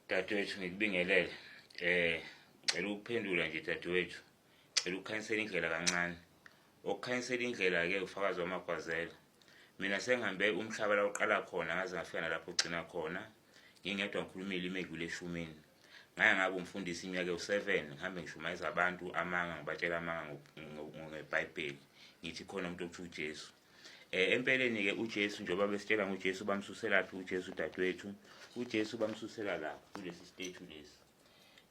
Dadewethu, ngikubingelele. Ngicela ukuphendula nje, dadewethu. Ngicela ukukhanyisela indlela kancane. Okukhanyisela indlela-ke ufakazi wamagwazela. Mina sengihambe umhlaba la uqala khona ngaze ngafika nalapho ugcina khona. Ngingedwa ngikhuluma iy'limi ey'dlula eshumini. Ngake ngaba umfundisi iminyaka ewu-7, ngihambe ngishumayeza abantu amanga, ngibatshela amanga ngeBhayibheli. Ngithi khona umuntu okuthiwa uJesu. Empeleni ke uJesu, njengoba besitshela ngoJesu, bamsuselaphi uJesu, dadewethu? UJesu bamsusela la kulesi statue lesi.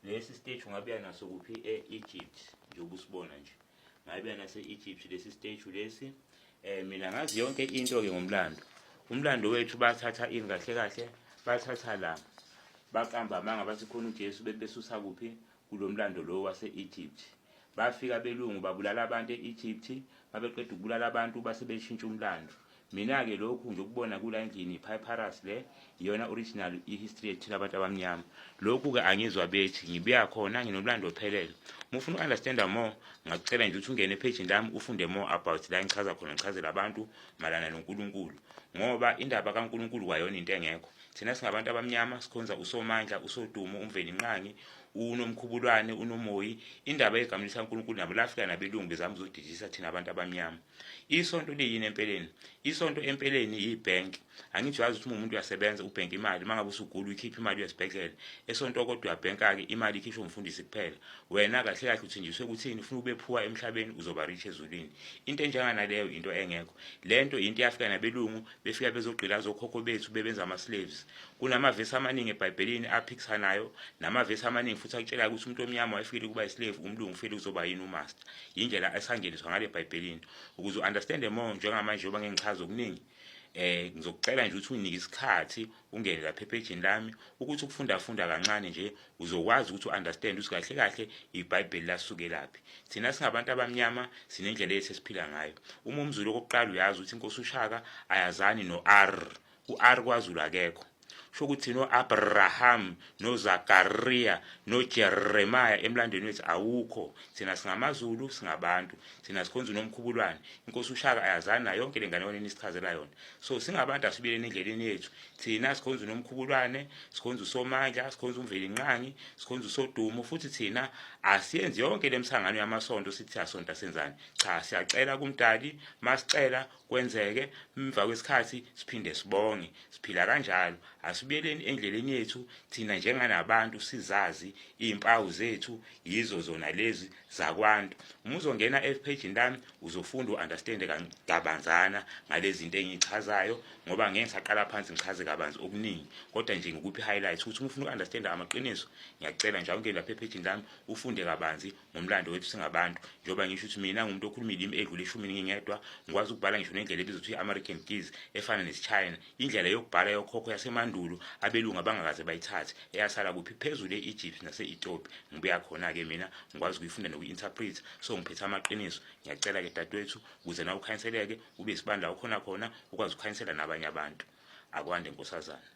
Lesi statue ngabuya naso kuphi? E-Egypt, njengoba usibona nje. Ngabuya nase-Egypt lesi statue lesi. Mina ngazi yonke into ke ngomlando. Umlando wethu bathatha ini kahle kahle? Bathatha la. Baqamba amanga bathi khona uJesu, bebesusa kuphi? Kulo mlando lo wase-Egypt. Bafika abelungu babulala abantu e-Egypt, babeqeda ukubulala abantu base beshintsha umlando. Mina-ke lokhu nje ukubona kula endlini i-papyrus le iyona original i-history yethu thina abantu abamnyama. Lokhu-ke angizwa bethi ngibuya khona, nginomlando ophelele. Uma ufuna uku-understanda more, ngakucela nje ukuthi ungene ephejini lami ufunde more about la ngichaza khona, ngichazela abantu mayelana noNkulunkulu, ngoba indaba kaNkulunkulu kwayona into engekho. Thina singabantu abamnyama sikhonza uSomandla, uSodumo, uMvelinqangi, uNomkhubulwane, uNomoyi. Indaba yegama likaNkulunkulu nabo lafika nabelungu bezama ukuzodidisa thina abantu abamnyama. Isonto liyini empeleni? Isonto empeleni yibhenki. Angithi uyazi ukuthi uma umuntu uyasebenza ubhenka imali, uma ngabe usugula uyikhipha imali uyesibhedlela. Esonto kodwa uyabhenka-ke, imali ikhishwa umfundisi kuphela. Wena kahle kahle uthenjiswe ukuthini? Ufuna ube phuwa emhlabeni, uzoba rich ezulwini. Into enjenganaleyo into engekho. Le nto yinto eyafika nabelungu, befika bezogqilaza okhokho bethu bebenza ama-slaves. Kunamavesi amaningi eBhayibhelini aphikisanayo, namavesi amaningi futhi akutshelayo ukuthi umuntu omnyama wayefikile ukuba islave, umlungu ufile kuzoba yini umaster. Yindlela esangeniswa ngale eBhayibhelini. Ukuze u-understande more njengamanje, njengoba ngengichaza okuningi, ngizokucela nje ukuthi unginike isikhathi ungene lapha ephejini lami ukuthi ukufunda funda kancane nje uzokwazi ukuthi u-understand ukuthi kahle kahle iBhayibheli lasukelaphi. Thina singabantu abamnyama sinendlela yethu esiphila ngayo. Uma umZulu okokuqala uyazi ukuthi inkosi uShaka ayazani no-R. U-R kwaZulu akekho. Sho ukuthi no-Abraham noZakaria noJeremiah emlandweni wethu awukho. Thina singamaZulu, singabantu. Thina sikhonza uNomkhubulwane. Inkosi uShaka ayazani nayo yonke le nganekwane enisichazela yona. So singabantu asibuyeleni endleleni yethu. Thina sikhonza uNomkhubulwane, sikhonza uSomandla, sikhonza uMvelinqangi, sikhonza uSodumo, futhi thina asiyenzi yonke le msangano yamasonto sithi siyasonta senzani. Cha, siyacela kuMdali, masicela kwenzeke, emva kwesikhathi siphinde sibonge. Siphila kanjalo. Asibuyeleni endleleni yethu thina njenganabantu, sizazi iy'mpawu zethu, yizo zona lezi zakwantu. Uma uzongena ephejini lami uzofunda u-understande kabanzana ngalezi zinto engiyichazayo, ngoba ngeke ngisaqala phansi ngichaze kabanzi okuningi, kodwa nje ngikuphi i-highlights ukuthi uma ufuna uku-understanda amaqiniso, ngiyacela nje awungene lapha ephejini lami ufunde kabanzi ngomlando wethu singabantu. Njengoba ngisho ukuthi mina ngumuntu okhuluma ilimi edlula eshumini ngingedwa, ngikwazi ukubhala ngisho nendlela ebizwa ukuthi i-American Geese efana nesiChina, indlela yokubhala yokhokho yasemandulo abelungu abangakaze bayithathe, eyasala kuphi? Phezulu e-Egypt nase-Ethiopia. Ngibuya khona-ke mina, ngikwazi ukuyifunda nokuyi-interpret, so ngiphethe amaqiniso. Ngiyacela-ke dadewethu, ukuze nawe ukhanyiseleke, ube isibani la ukhona khona, ukwazi ukukhanyisela nabanye abantu. Akwande, nkosazana.